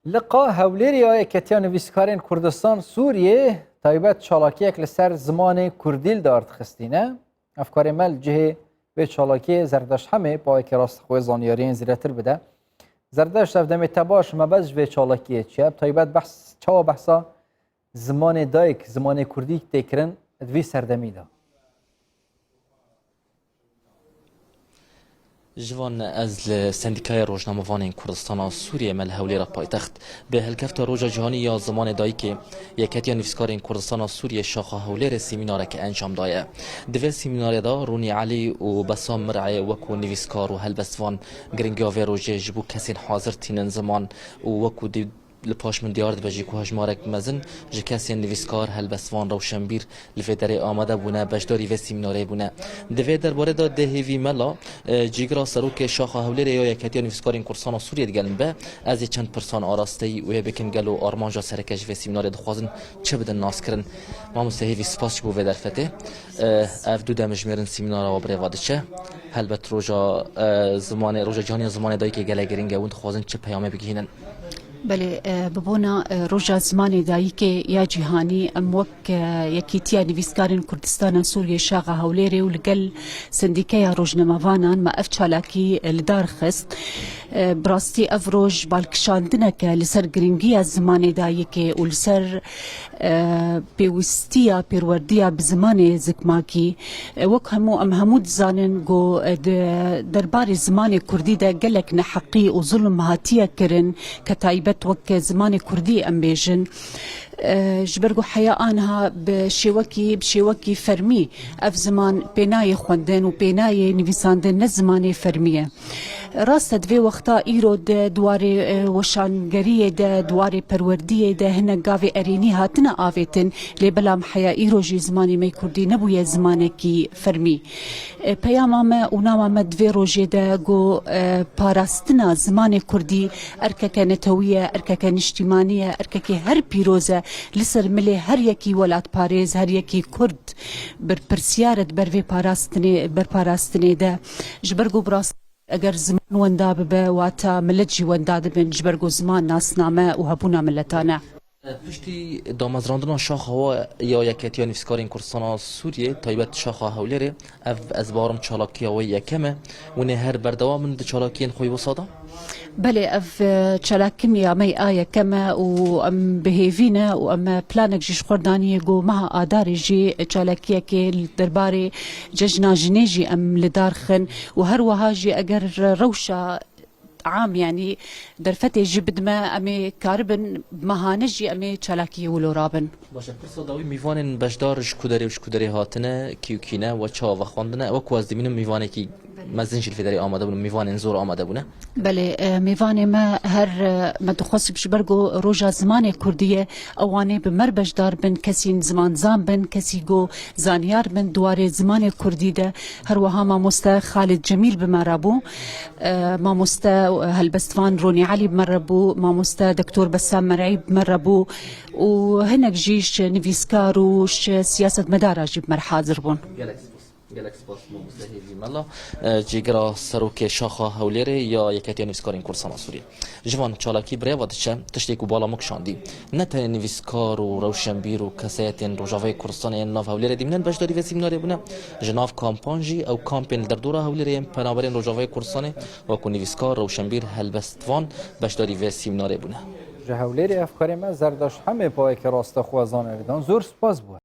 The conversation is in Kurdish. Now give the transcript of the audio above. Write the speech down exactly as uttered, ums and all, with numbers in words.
Liqa Hewlêrê ya Yeketiya Nivîskarên Kurdistan Sûriyê taybet çalakiyek li ser zimanê kurdî li dar dixistîne. Hevkarê me li cihê vê çalakiyê Zerdeşt Hemê bi awekî rast xwe zanyariyên zêdetir bide. Zerdeşt, ev demê te baş, mebest ji vê çalakiyê çi ye? Bi taybet behs, çawa behsa zimanê dayik, zimanê kurdî tê kirin di vî serdemî de? Jivan, ez li Sendîkaya Rojnamevanên Kurdistana Sûriyê me li Hewlêra paytext bi helkefta Roja Cîhanî ya Zimanê Dayikê Yeketiya Nivîskarên Kurdistana Sûriyê Şaxa Hewlêrê semînareke encam daye. Di vê semînarê de Rûnî Elî û Besam Mir'ê wekû nivîskar û helbestvan giringiya vê rojê ji bo kesên hazir tînin ziman û wekû di li paş min diyar dibe jî ku hejmarek mezin ji kesên nivîskar, helbestvan, rewşenbîr li vê derê amade bûne, beşdarî vê semînarê bûne. Di vê derbarê de dê hêvî me la, e, cîgira serokê Şaxa Hewlêrê ya Yeketiya Nivîskarên Kurdistana Sûriyê digel min be, ez ê çend pirsan arasteyî wê bikim, gelo armanca sereke ji vê semînarê dixwazin çi bidin naskirin? Mamoste hêvî, spas ji bo vê derfetê. E, ev du demjimêr in semînara we bi rê ve diçe. Helbet roja, e, zimanê, Roja Cîhanî ya Zimanê Dayikê gelek giring e. Hûn dixwazin çi peyamê bigihînin? Belê, e, bi bona, e, Roja Zimanê Dayikê ya Cîhanî, em wek, e, Yekîtiya Nivîskarên Kurdistana Sûriyê Şaxa Hewlêrê û li gel Sendîkeya Rojnamevanan me ev çalakî, e, li dar xist. E, bi rastî ev roj balkişandineke li ser giringiya zimanê dayikê û li ser, e, pêwîstiya pêrwerdiya bi zimanê zikmakî. E, wek hemû, em hemû dizanin ku, e, di derbarê zimanê kurdî de gelek neheqî û zulm hatiye kirin, ke taybet wek zimanê kurdî em bêjin. E, ji ber ku heya anha bi şêwekî, bi şêwekî fermî ev ziman pê nayê xwendin û pê nayê nivîsandin, ne zimanê fermî ye. Rast e, di vê wexta îro de di warê, e, weşangeriyê de, di warê perwerdiyê de hinek gavê erênî hatine avêtin, lê belam heya îro jî zimanê me kurdî nebûye zimanekî fermî. E, peyama me û nama me di vê rojê de ku, e, parastina zimanê kurdî erkeke netewî ye, erkeke niştîmanî ye, erkekê her pîroz e li ser milê her yekî welatparêz, her yekî kurd berpirsiyar e di ber vê parastinê, berparastinê de. Ji ber ku bi rast eger ziman wenda bibe, wata milet jî wenda dibin, ji ber ku ziman nasname û hebûna miletan e. Piştî damezrandina şaxa we ya Yeketiya Nivîskarên Kurdistana Sûriyê, taybet Şaxa Hewlêrê, ev, ez bawerim, çalakiya we yekem e. Hûn ê her berdewam in di çalakiyên xwe wisa de? Belê, ev, e, çalakimiya me a yekem e û em bi hêvî ne û em, e, planek jî ji xwe daniyê ku meha Adarê jî çalakiyekê li derbarê Cejna Jinê jî em li dar xin û her wiha jî eger rewşa am, yanî derfetê jî bidime, em ê karibin mehane jî em ê çalakiyê wilo rabin. Baş e, pirsa dawî, mîvanên beşdar ji ku derê û ji ku derê hatine, kî û kî ne, we çawa vexwendine? Wek ku ez dimînim, mîvanekî mezin jî li vê derê amade bûne, mîvanên zor amade bûne. Belê, e, mêvanê me her, e, me dixwest ji ber ku roja zimanê kurdî ye, ewanê bi me re beşdar bin, kesî zimanzan bin, kesî ku zanyar bin di warê zimanê kurdî de. Her wiha mamoste Xalid Cemîl bi me re bû. E, mamoste, e, helbestvan Ronî Elî bi me re bû, mamoste Doktor Bessam Mer'î bi me re bû û hinek jî ji nivîskar û ji siyasetmedara jî bi me re hazir bûn. Gelek spas. Gelek spas mamoste Hêvî Mela. E, cîgira serokê Şaxa Hewlêrê ya Yeketiya Nivîskarên Kurdistana Sûriyê. Ji van çalakî bi rê ve diçe, tiştê ku bala min kişandî. Ne tenê nivîskar û rewşenbîr û kesayetên Rojavayê Kurdistanê yên nav Hewlêrê dimînin beşdarî vê semînarê bûne. Ji nav kampan jî, ew kampên li derdora Hewlêrê yên penaberên Rojavayê Kurdistanê, wekû nivîskar, rewşenbîr, helbestvan beşdarî vê semînarê bûne. Ji Hewlêrê hevkarê me Zerdaş Hemê pawekî raste xwe zaneridan. Zor spas bû.